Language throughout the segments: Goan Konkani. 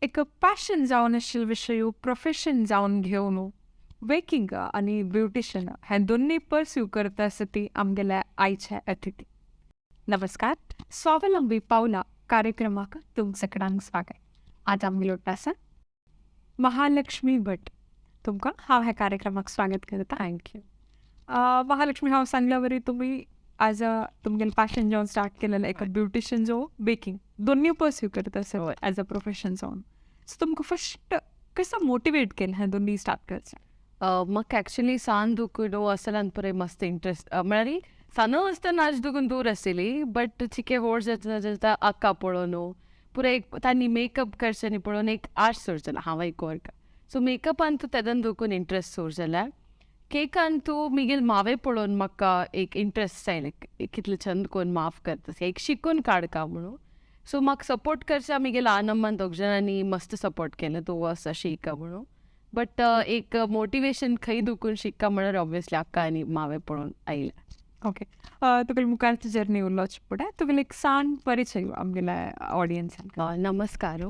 एक पॅशन जावन आशिल्लो विशय प्रोफेशन जावन घेवन बेकिंग आनी ब्युटिशन हे दोन्ही पर्स्यू करता आसा ती आमगेल्या आयच्या अतिथी. नमस्कार, स्वावलंबी पावला कार्यक्रमाक तुम सगळ्यांक स्वागत. आज आमगेलो आसा महालक्ष्मी भट. तुमकां हांव ह्या कार्यक्रमाक स्वागत करता. Thank you. Mahalakshmi, हांव सांगल्या वरी तुमी आज तुमगेलें पॅशन जावन स्टार्ट केलेलें एक ब्युटिशन जो बेकिंग दोन्ही पर्स्यू करता आसा एज अ प्रोफेशन जावन. सो तुमकां फर्स्ट कसो मोटिवेट केलें हें दोन्ही स्टार्ट करचें? म्हाका एक्चुली सान दुखून असलान पुराय मस्त इंट्रस्ट, म्हळ्यार सान आसतना आज दुखून दूर आशिल्ली, बट चिके व्हड जातना जाता आक्का पळोवन पुराय एक तांणी मेकअप करच्यांनी पळोवन एक आर्ट सुरू जाला हांव एक वर्क. सो मेकअपान तूं तेदन दुखून इंट्रस्ट सुरू जाला. केकान तूं मिगेल मावे पळोवन म्हाका एक इंट्रस्ट आयलें, कितले चंद कोन्न माफ करता, एक शिकून काडका म्हणून. सो म्हाका सपोर्ट करच्या मिगेल आनम्मान दोग जाणांनी मस्त सपोर्ट केलें, तूं वच शिका म्हणून. बट एक मोटिवेशन खंय दुखून शिक्का म्हळ्यार ऑब्वियसली अक्का आनी मावे पळोवन आयलें. ओके, तुगेले मुखारची जर्नी उलोवचे फुडें तुगेले एक सान परिचय आमगेल्या ऑडियन्सान. नमस्कार,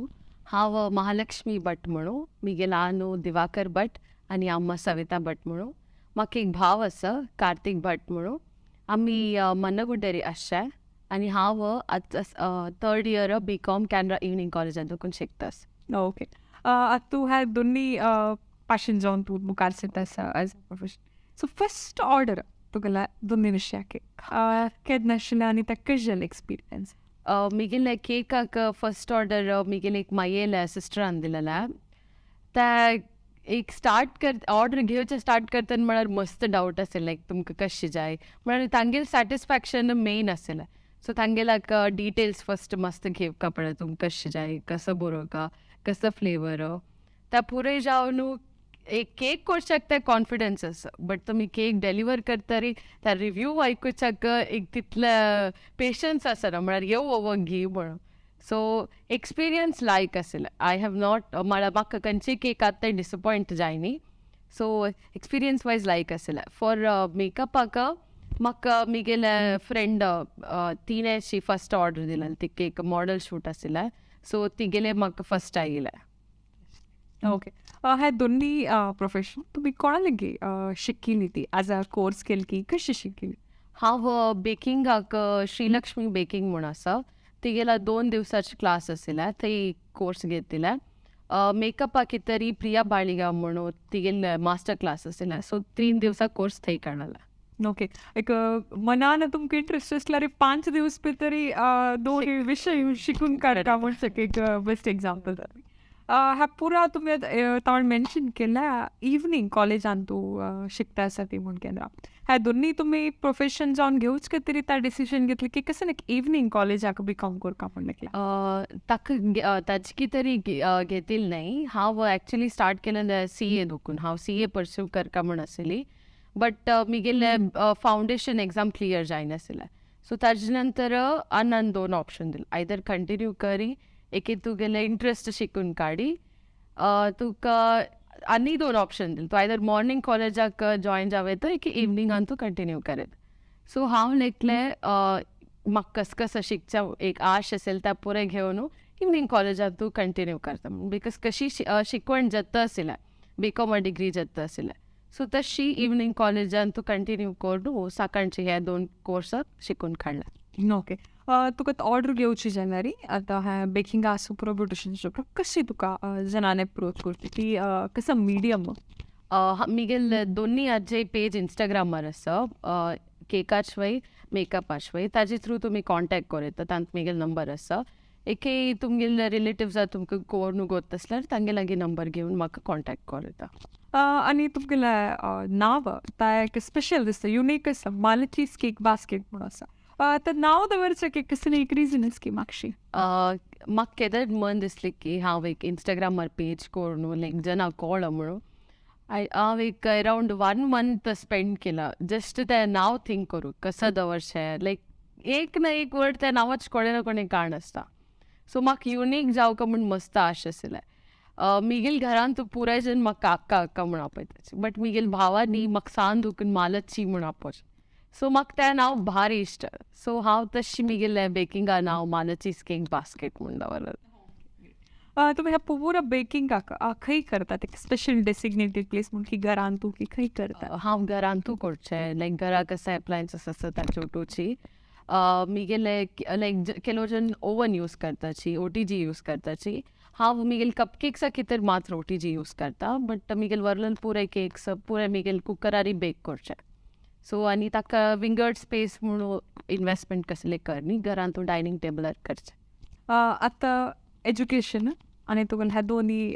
हांव महालक्ष्मी भट म्हणून. मिगेल आनो दिवाकर भट आनी अम्मा सविता भट म्हणून. म्हाका एक भाव आसा, कार्तीक भट म्हणून. आमी मन्नगुड्डेरी आसचे आनी हांव आतां third year B Com Canara evening कॉलेजांत दुखून शिकतास. ओके, आतां तूं ह्या दोन्ही पॅशन जावन तूं मुखार सरता आसा as a profession. So first order तुगेल्या दोन्ही विशयाक केन्ना आशिल्लें आनी तें कशें जालें एक्सपिरियन्स? मिगेले केकाक फर्स्ट ऑर्डर मिगेले एक मायेले सिस्टरान दिलेले. ते एक स्टार्ट कर, ऑर्डर घेवचें स्टार्ट करतना म्हळ्यार मस्त डावट आशिल्लें, लायक तुमकां कशें जाय म्हळ्यार तांगेलें सॅटिस्फॅक्शन मेन आशिल्लें. सो तांगेल्याक डिटेल्स फर्स्ट मस्त घेवका पडलें, तुमकां कशें जाय, कसो बरोवका, कसो फ्लेवर. त्या पुराय जावन एक केक करच्याक ते कॉन्फिडन्स आसा, बट तुमी केक डेलिवर करतरी त्या रिव्यू आयकुच्याक एक तितले पेशन्स आसना, म्हळ्यार येव वोव घे म्हणून. सो एक्सपिरियन्स लायक आशिल्लें. I have not, म्हळ्यार म्हाका खंयची केक आतां डिसपॉयंट जायनी. सो एक्सपिरियन्स वायज लायक आशिल्लें. फॉर मेकअपाक म्हाका मिगेले फ्रेंड तिणें शी फर्स्ट ऑर्डर दिलेली, ती केक मॉडल शूट आशिल्लें. सो तिगेले म्हाका फर्स्ट आयिल्लें. ओके, हे दोन्ही प्रोफेशन तुमी कोणा लागीं शिकिल्ली ती एज अ कोर्स केली की कशी शिकिल्ली? हांव बेकिंगाक श्रीलक्ष्मी बेकिंग म्हूण आसा, तिगेला 2 दिवसाचे क्लास आशिल्ले, थंय कोर्स घेतिल्ले. मेकअपाक तरी प्रिया बाळिगा म्हणून तिगेले मास्टर क्लास आशिल्ले. सो 3 दिवसा कोर्स थंय काडला. ओके, एक मनान तुमकां इंट्रस्ट आसल्यार 5 दिवस तरी दोन विशय शिकून काडटा म्हण एक बेस्ट एग्जाम्पल. ह्या पुरा तुमी ताण मेन्शन केल्या इवनींग कॉलेजान तूं शिकता आसा ती म्हूण केन्ना ह्या दोन्ही तुमी प्रोफेशन जावन घेवच तरी त्या डिसिजन घेतलें की कसं एक इवनींग कॉलेजाक बी कॉम करका म्हण घेतला? ताका ताची तरी घेतील नाही. हांव एक्चुली स्टार्ट केलें सीए दुखून, हांव सीए परस्यू करका म्हूण आशिल्ली, बट मिगेले फावंडेशन एग्जाम क्लियर जायनाशिल्लें. सो ताजे नंतर अण्णान 2 ऑप्शन दिले, आयदर कंटिन्यू करी एके तुगेले इंट्रस्ट शिकून काडी, तुका आनी 2 ऑप्शन दिले, तूं आयदर मॉर्निंग कॉलेजाक जॉयन जावं येता की इवनिंगान तूं कंटिन्यू करीत. सो हांव लेखलें म्हाका कस कसं शिकच्या एक आश असेल त्या पुराय घेवन इवनींग कॉलेजाक तूं कंटिन्यू करता, because कशी शिकवण जाता आशिल्लें, बीकॉम डिग्री जाता आशिल्लें. सो तशी इवनींग कॉलेजान तूं कंटिन्यू करून सकाळचे हे 2 कोर्स शिकून काडले. ओके, तुका ऑर्डर घेवची जाल्यार आतां हें बेकिंग आसूं पुरो ब्युटिशन आसूं, कशी तुका जनान एप्रोच करची ती, कसो मिडियम? मिगेल दोन्ही आजे पेज इंस्टाग्रामार आसा, केकाच वय मेकअपाच वय, ताजे थ्रू तुमी कॉन्टॅक्ट करूं येता. तांत मिगेल नंबर आसा. एके तुमगेले रिलेटिव्सा तुमकां कोण गोत आसल्यार तांगे लागीं नंबर घेवन म्हाका कॉन्टॅक्ट करूं येता. आनी तुमगेलें नांव तें एक स्पेशल दिसता, युनीक आसा, मालचीज केक बास्केट म्हणून आसा. तर नांव दवरचें की कसली एक रिजन आसा की मातशी? म्हाका केदर मन दिसलें की हांव एक इंस्टाग्रामार पेज करून लायक जना कळ्ळो म्हणून हांव एक अरावंड 1 मंथ स्पेंड केला जस्ट तें नांव थिंक करूं कसं दवरचें, लायक एक ना एक वर्ड त्या नांवाच कोणें ना कोणें कारण आसता. सो म्हाका युनीक जावका म्हूण मस्त आश आशिल्लें. मिगेल घरान तूं पुराय जण म्हाका अक्का अक्का म्हूण आपयताची, बट मिगेल भावांनी म्हाका सान दुखून मालची म्हूण आपोवचें. सो म्हाका तें नांव भारी इश्ट. सो हांव तशी मिगेलें बेकिंगा नांव मालचीज केक बास्केट म्हूण दवरलें. तुमी ह्या पुरा बेकिंगाक खंय करतात? एक स्पेशल डेसिग्नेटेड प्लेस म्हूण की घरान तूं की खंय करता? हांव घरांतू करचें, लायक घरा कशें एप्लायन्सीस आसा ताचे ओटोची. मिगेले लायक ಕೆಲವು जन ओवन यूज करताची, OTG use करताची. हांव मिगेल कप केक्सा खातीर मात्र OTG use करता, बट मिगेल वरलन पुराय केक्स पुराय मिगेल कुकरारी बेक करचें. सो आनी ताका विंगड स्पेस म्हणून इन्वेस्टमेंट कसले कर न्ही, घरांत तूं डायनींग टेबलार करचें. आतां एज्युकेशन आनी तुगेलें ह्या दोनी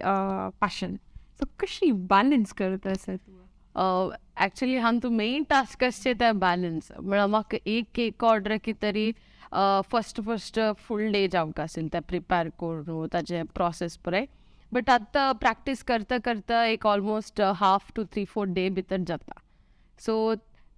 पॅशन, सो कशी बॅलन्स करता आसा तूं? एक्चुअली हांव मेन टास्क आसचें तें बॅलन्स. म्हळ्यार म्हाका एक केक ऑर्डर की तरी फर्स्ट फर्स्ट फूल डे जावंक आशिल्लें तें प्रिपेर करून ताजें प्रोसेस पुराय. बट आतां प्रॅक्टीस करता करता एक almost half to 3-4 day भितर जाता. सो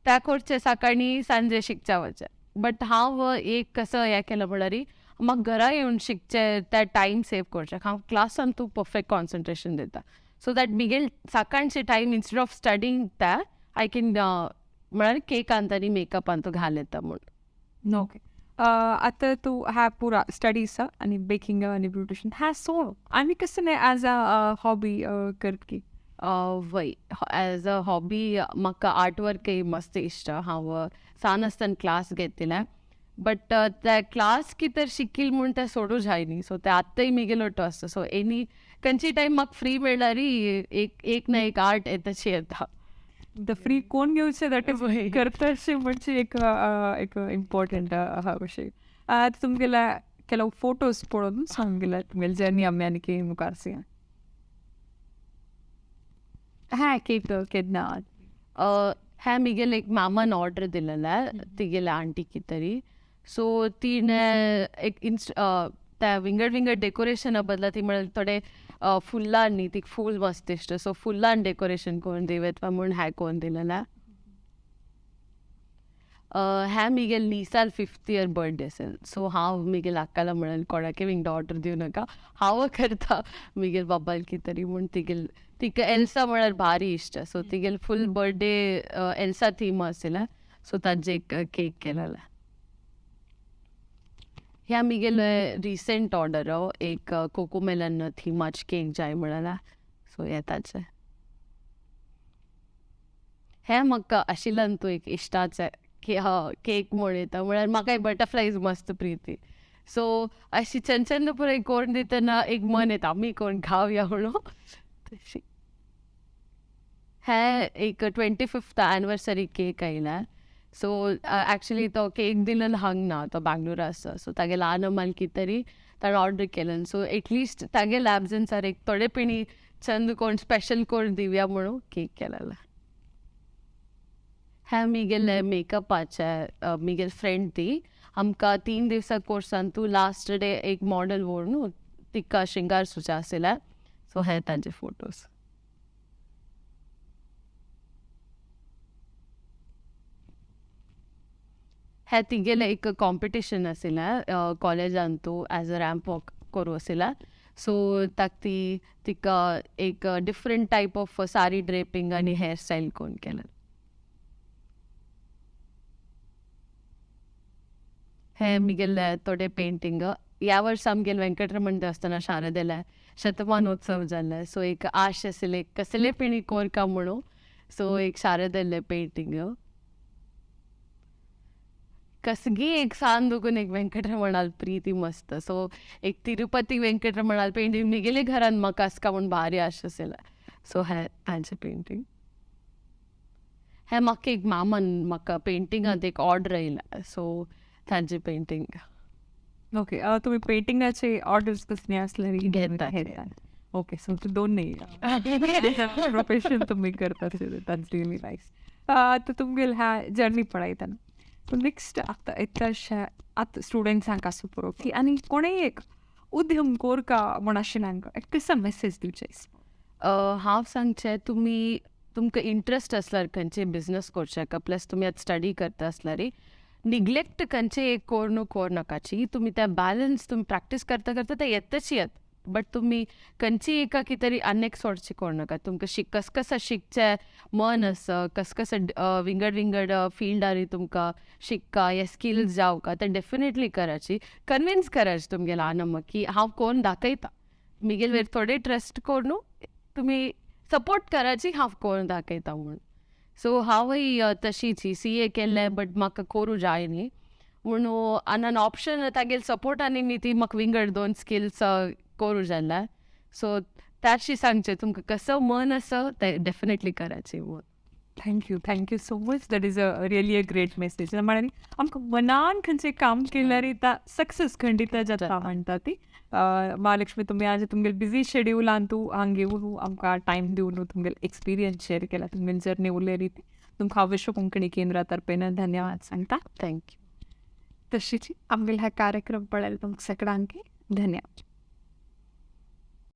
त्या करचें सकाळीं सांजे शिकच्या वचें. बट हांव एक कसो हें केलें म्हळ्यार म्हाका घरा येवन शिकचें त्या टायम सेव करचें. हांव क्लासान तूं परफेक्ट कॉन्सन्ट्रेशन दिता, सो that मिगेल सकाळचे टायम इन्स्टेड ऑफ स्टडींग त्या I can म्हळ्यार केकांत आनी मेकअपांत तूं घाल येता म्हूण. ओके, आतां तूं ह्या पुरा स्टडीज आनी बेकिंग आनी ब्युटिशन ह्या सोड आनी कसलें न्ही एज अ हॉबी करत की? वय, एज अ हॉबी म्हाका आर्ट वर्कय मस्त इश्ट. हांव सान आसतना क्लास घेतिल्लें, बट त्या क्लास कितें शिकील म्हूण तें सोडूं जाय न्ही. सो तें आतांय मिगेलो आसता. सो एनी खंयची टायम म्हाका फ्री मेळ्ळ्यार एक एक ना एक आर्ट येताशी येता. The free कोण घेवचें that is करता अशें म्हणजे एक एक इम्पॉर्टंट आहा कशें. आतां तुमगेल्या ಕೆಲವು फोटोज पळोवन सांगले तुमगेले जर्नी आमी आनी मुखार आसा. हा केक केन्ना? ह्या मिगेल एक मामान ऑर्डर दिलेलें तिगेले आंटीकी तरी. सो तिणें एक त्या विंगड विंगड डेकोरेशना बदला ती म्हळ्यार थोडे फुलां न्ही, तिका फूल मस्त इश्ट, सो फुलान डेकोरेशन करून दिवं म्हूण हें करून दिलेलें. ह्या मिगेल निसाल 5th year birthday आसेल. सो हांव मिगेल आक्काला म्हणलें कोणाकय विंगड ऑर्डर दिवं नाका, हांव करता मिगेल बाबाल की तरी म्हूण. तिगेल तिका एल्सा म्हळ्यार भारी इश्ट, सो तिगेल फूल बर्थडे एल्सा थीम आशिल्लें, सो ताजें एक केक केलेलें. ह्या मिगेल रिसेंट ऑर्डर एक कोकोमेलन थिमाच केक जाय म्हणलें, सो हें ताचें. हें म्हाका आशिल्ल्यान तूं एक इश्टाचें केक म्हूण येता, म्हळ्यार म्हाकाय बटरफ्लायज मस्त प्रिती. सो अशी चंद चंद पुराय करून दितना एक मन येता आमी कोण खावया म्हणून. तशी हें एक 25th anniversary cake आयला. सो एक्चुली तो केक दिलेलो हांग ना, तो बेंगलोरा आसा. सो तागे ल्हान मालकी तरी ताणें ऑर्डर केलें. सो एटलिस्ट तागे एब्सन्सार एक थोडे पिणी चंद कोण स्पेशल कोण दिवया म्हणून केक केलेलो. ह्या मिगेले मेकअपाचे मिगेल फ्रेंड ती आमकां 3 दिवसा कोर्सान तूं लास्ट डे एक मॉडल व्हरून तिका श्रृंगार सुचा आशिल्लें. सो हे तांचे फोटोज. हे तिगेलें एक कॉम्पिटिशन आशिल्लें कॉलेजान तूं एज अ रॅम्प वॉक करूं आशिल्लें. सो ताका ती तिका एक different type of sari draping आनी हेअर स्टायल करून केलें. हे मिगेले थोडे पेंटींग. ह्या वर्सा आमगेले वेंकटरमण देवस्थाना शारदेलें शतमानोत्सव जालें, सो एक आश आशिल्लें कसले पिणी कोरका म्हणून. सो एक शारदेलें पेंटींग. कसगी एक सान दुखून एक वेंकटरमणाल प्रिती मस्त. सो एक तिरुपती वेंकटरमणाल पेंटींग मिगेले घरान म्हाका आसका म्हूण भारी आश आशिल्लें. सो हें तांचें पेंटींग. हें म्हाका एक मामान म्हाका पेंटिंगांत एक ऑर्डर आयला, सो तांचें पेंटींग. ओके, तुमी पेंटिंगाचे ऑर्डर्स कसले आसले घेता? ओके, सो दोन न्ही प्रोफेशन तुमी करता, that's really nice. आतां तुमगेले ह्या जर्नी पळयतना सो नेक्स्ट आतां येता आतां स्टुडंट्सांक आसूं पुरो की आनी कोणेय एक उद्यम कोरका म्हूण आशिल्ल्यांक एक कसो मेसेज दिवचे? हांव सांगचें तुमी तुमकां इंट्रस्ट आसल्यार खंयचे बिजनस करचें, प्लस तुमी आतां स्टडी करता आसल्यार निग्लेक्ट खंयचे एक कोर कोर नाकाची. तुमी त्या बॅलन्स तुमी प्रॅक्टीस करता करता ते येतच येत, बट तुमी खंयची एका कितें तरी आनी सोडचें कोर नाका. तुमकां कस कसं शिकचें मन आसा, कस कसं विंगड विंगड फिल्डांनी तुमकां शिकका या स्किल्स जावका तें डेफिनेटली कराची. कन्विन्स करायचें तुमगेल्या आनम की हांव कोण दाखयता, मिगेल वयर थोडे ट्रस्ट करून तुमी सपोर्ट कराची हांव करून दाखयता म्हूण. सो हांवूय तशीच सीए केल्लें, बट म्हाका करूं जाय न्ही म्हूण आनी ऑप्शन तागेले सपोर्टांनी न्ही ती म्हाका विंगड दोन स्किल्स करूं जाल्या. सो त्याशी सांगचें, तुमकां कसो मन आसा तें डेफिनेटली कराचें म्हूण. Thank you, thank you so much. That is a really a great message. म्हळ्यार आमकां मनान खंयचें काम केल्यार ता सक्सेस खंडीत जाता म्हणटा ती. महालक्ष्मी, तुमी आज तुमगेले बिजी शेड्युलान तूं हांगा येवन आमकां टायम दिवन तुमगेले एक्सपिरियन्स शेअर केला, तुमगेली जर्नी उलयली ती, तुमकां हांव विश्व कोंकणी केंद्रा तर्फेन धन्यवाद सांगता. Thank you. तशीच आमगेले हा कार्यक्रम पळयला तुमकां सगळ्यांक धन्यवाद.